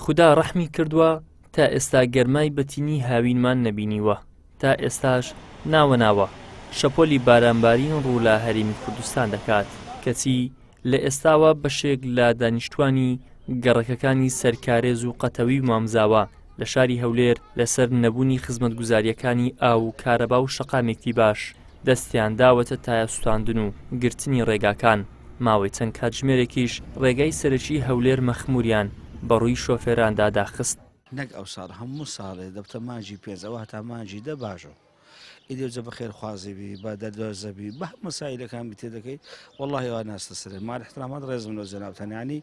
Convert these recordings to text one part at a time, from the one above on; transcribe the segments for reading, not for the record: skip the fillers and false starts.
خودا ڕەحمی کردووە تا ئێستا گەرمای بەتینی هاوینمان نەبینیوە، تا ئێستاش ناوە ناوە شەپۆلی بارانبارین ڕوو لە هەرێمی کوردستان دەکات، کەچی لە ئێستاوە بەشێک لە دانیشتوانی گەڕەکەکانی سەرکارێز و قەتەوی و مامزاوە لە شاری هەولێر لەسەر نەبوونی خزمەتگوزارییەکانی ئاو و کارەبا و شەقامێکی باش دەستیان داوەتە تایە سوتاندن و گرتنی ڕێگاکان، ماوەی چەند کاتژمێرێکیش ڕێگای سەرەکی هەولێر مەخموریان بەڕووی شۆفێراندا داخست. نەک ئەو ساڵ هەموو ساڵێ دەبتە مانگی پێنج ئەوە هەتا مانگی دە باشە ئیدی ئەوجە بە خێرخوازی بی بە دەردۆزە بی بە هەموو مەسائیلەکان بی تێدەکەی وەڵاهی ئەوە ناستە سەرێ مال احترامات ڕێزم لۆ جەنابتان یعنی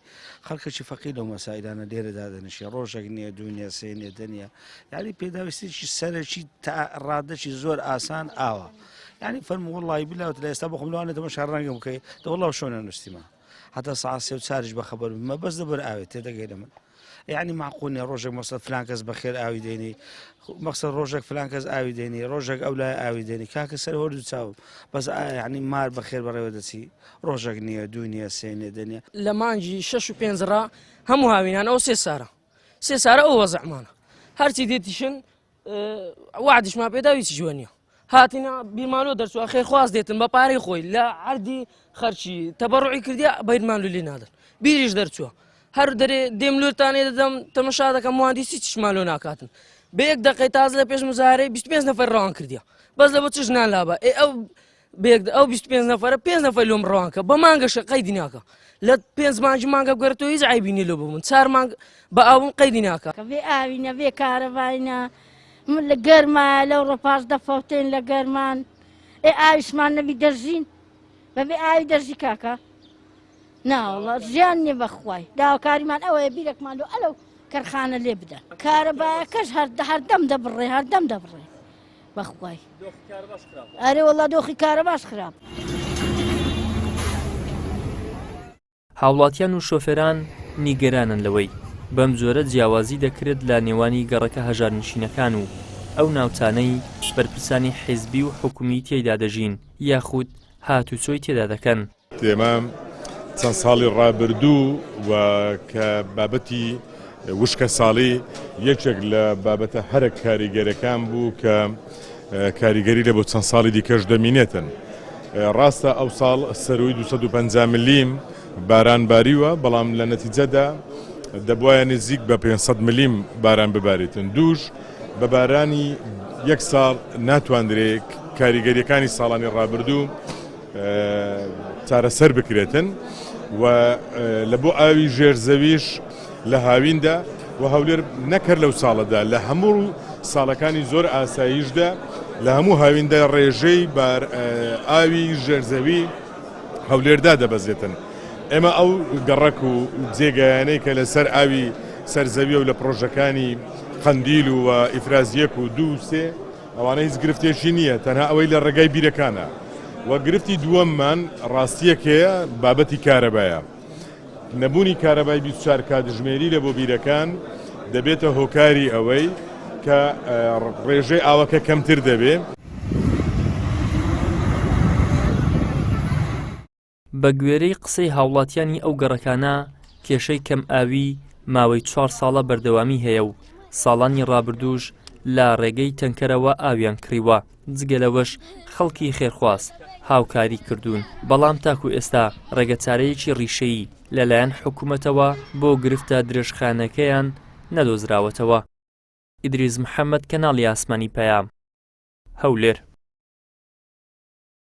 خەڵکێکی فەقیر لەو مەسائیلانە لێرە دادەنیشێ ڕۆژێک نییە دوو نییە سێ نییە دە نییە یعنی پێداویستێکی سەرەکی تا ڕادەکی زۆر ئاسان ئاوە یعنی فەرموو وەڵاهی بلاوت لە ئێستا بخۆم لەوانێ تەمەشا ڕەنگم بکەی دە وەڵا شۆنە نووسیمە هەتا ساعت سێ و چاریش بەخەبەر بمە بەس لەبەر ئاوێ تێدەگەی لە من یعنی معقول نیە ڕۆژێک مەسەل فلان کەس بەخێر ئاوی دێنی مەخسەر ڕۆژێک فلان کەس ئاوی دێنی ڕۆژێک ئەو لای ئاوی دێنی کاکە سەر هەردوو چاو بەس یعنی مار بەخێر بەڕێوە دەچی ڕۆژێک نییە دوو نییە سێ نییە دە نییە. لە مانگی شەش و پێنج ڕا هەموو هاوینان ئەو سێ سارە سێ سارە ئەو وەزعمانە هەرچی دێتیشن وعدیشمان پێدا هیچ جوێ نییە هاتینە بیرمانەوە دەرچوە خێرخواز دێتن بە پارەی خۆی لە عەردی خەرچی تەبەڕعی کردیا بەیرمان لولێ نادەن بیریش دەرچووە هەر دەرێ دێم لورتانێ دەدەم تەمەشا دەکەم مهندسی چشمان لۆ ناکاتن بە یەک دقەی تازە لە پێش مزارەی 25 نەفەر ڕەوان کردیا بەس لە بۆ چ ژنان لابە ئێ ئەو بێک ئەو 25 نەفەرە پێنج نەفەر لۆم ڕەوان کە بە مانگەشە قەیدی ناکە لە پێنج مانگی مانگە بگەرێتەوە هیچ عیبی نیە لۆ ببوون چار مانگ بە ئاوم قەیدی ناکە بێ ئاوینە بێ کارەباینە من لە گەرمایە لەو ڕۆپاش دەفەوتێن لە گەرمان ئێ ئاویشمان نەبی دەژین بەبێ ئاوی دەژی کاکە ناوەڵا ژیان نییە بەخوای داواکاریمان ئەوەیە بیرێکمان لۆ ئەلەو کەرخانە لێ بدە کارەبایەکەش هەردەم دەبڕێ هەردەم دەبڕێ بەخوای ئەرێ وەڵا دۆخی کارەباش خراپ. هاوڵاتیان و شۆفێران نیگەرانن لەوەی بەم جۆرە جیاوازی دەکرێت لە نێوانی گەڕەکە هەژارنشینەکان و ئەو ناوچانەی بەرپرسانی حیزبی و حکومی تێیدا دەژین یاخود هاتوچۆی تێدا دەکەن. ئێمە چەند ساڵی ڕابردوو و کە بابەتی وشکەساڵی یەکێک لە بابەتە هەرە کاریگەرەکان بوو کە کاریگەری لە بۆ چەند ساڵی دیکەش دەمینێتن. ڕاستە ئەو ساڵ سەرووی 250 ملیم باران باریوە، بەڵام لە نەتیجەدا دەبوایە نزیک بە 500 ملیم باران بباریتن. دووش بە بارانی یەک ساڵ ناتواندرێ کاریگەریەکانی ساڵانی ڕابردوو چارەسەر بکرێتن و لە بۆ ئاوی ژێر زەویش لە هاویندا و هەولێر نەک هەر لەو ساڵەدا لە هەموو ساڵەکانی زۆر ئاساییشدا لە هەموو هاویندا ڕێژەی بار ئاوی ژێرزەوی هەولێردا دەبەزێتن. ئێمە ئەو گەڕەک و جێگایانەی کە لەسەر ئاوی سەرزەویە و لە پرۆژەکانی قەندیل و ئیفراز یەک و دوو و سێ ئەوانە هیچ گرفتێکی نییە تەنها ئەوەی لە ڕێگای بیرەکانە و گرفتی دووەممان ڕاستیەک هەیە بابەتی کارەبایە. نەبوونی کارەبای 24 کاتژمێری لە بۆ بیرەکان دەبێتە هۆکاری ئەوەی کە ڕێژەی ئاوەکە کەمتر دەبێ. بە گوێرەی قسەی هاوڵاتیانی ئەو گەڕەکانە، کێشەی کەمئاوی ماوەی چوار ساڵە بەردەوامی هەیە و ساڵانی ڕابردووش لە ڕێگەی تەنکەرەوە ئاویان کڕیوە، جگە لەوەش خەڵکی خێرخواز هاوکاری کردوون، بەڵام تاکو ئێستا ڕێگەچارەیەکی ڕیشەیی لەلایەن حکومەتەوە بۆ گرفتە درێژخایەنەکەیان نەدۆزراوەتەوە. ئیدریس محەمەد، کەناڵی ئاسمانی پەیام، هەولێر.